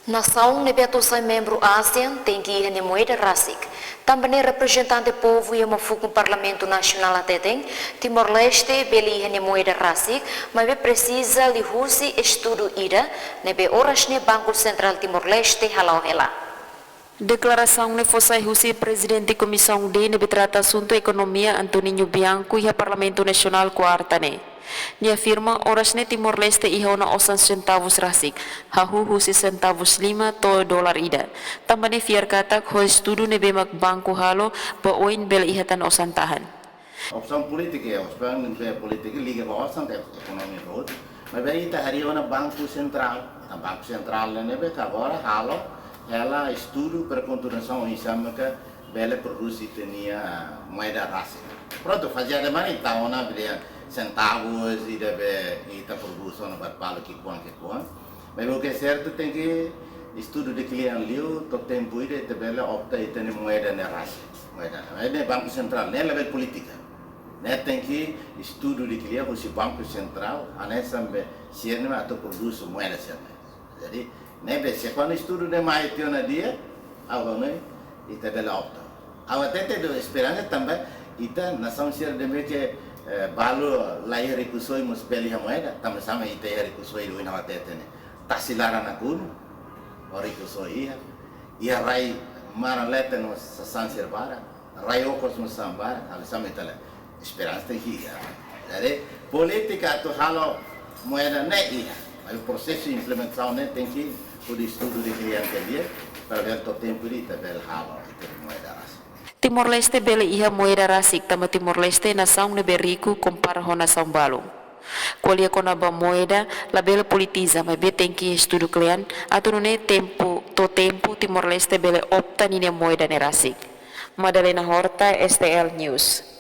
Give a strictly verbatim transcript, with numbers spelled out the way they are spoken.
Nasaun ne'ebé atu sai membru ASEAN tenke iha nia moeda rasik. Tanba ne'e reprezentante povu iha uma fukun Parlamentu Nasionál hateten, Timor-Leste bele iha nia moeda rasik, maibé presiza liuhusi estudu ida ne'ebé oras ne'e Banku Sentrál Timor-Leste hala'o hela. Deklarasaun ne'e fó sai husi Prezidente Komisaun D ne'ebé trata asuntu ekonomia Antoninho Bianco iha Parlamentu Nasionál kuarta ne'e. Nia afirma oras ne'e Timor-Leste iha ona osan sentavus rasik, hahú husi sentavus lima to'o dolar ida. Tanba ne'e fiar katak ho estudu ne'ebé mak banku halo ba oin bele iha tan osan tahan. Opsaun polítika, ya, opsaun ne'ebé polítika liga ba osan, ke ekonomia ba outro. Maibé ita harii ona Banku Sentrál. Entaun Banku Sentrál ne'ebé ke agora halo hela estudu para kontinuasaun oinsá maka bele prodús ita-nia moeda rasik. Prontu, faze ida mari ita ona bele sentavus ida be ita prodús ona ba balu ki'ikoan ki'ikoan. Maibé o ke sertu tenke estudu di'ak liu, to'o tempu ida ita bele opta ita-nia moeda ne'e rasik. Moeda ne'e, ne'e Banku Sentrál, ne'e labele polítika. Ne'e tenke estudu di'ak liu husi Banku Sentrál, hanesan be sira ne'e atu prodús moeda sira ne'e. Jadi, ne'ebé se kuandu estudu ne'e mai tiha ona di'ak, ha'u hanoin ita bele opta. Ha'u hatete ho esperansa tanba ita nasaun sira ne'ebé ke, eh, balu la iha rikusoin mós bele iha moeda, tanba sá mak ita iha rikusoin ohin ha'u hatete ne'e. Tasi laran nakonu, ho rikusoin iha, iha rai maran leten no sasán sira barak, rai okos no sasán barak, halo sá mak ita la esperansa tenke iha. Jadi, polítika atu halo moeda ne'e iha. Maibé prosesu implementasaun ne'e tenke hodi estudu di'ak liu, para ver to'o tempu ida ita bele halo ita-nia moeda rasik. Timor-Leste bele iha moeda rasik, tanba Timor-Leste nasaun ne'ebé riku kompara ho nasaun balu. Ko'alia kona-ba moeda labele politiza, maibé tenke estudu klean, atu nune'e tempu, to'o tempu Timor-Leste bele opta ninia moeda ne'e rasik. Madalena Horta, S T L News.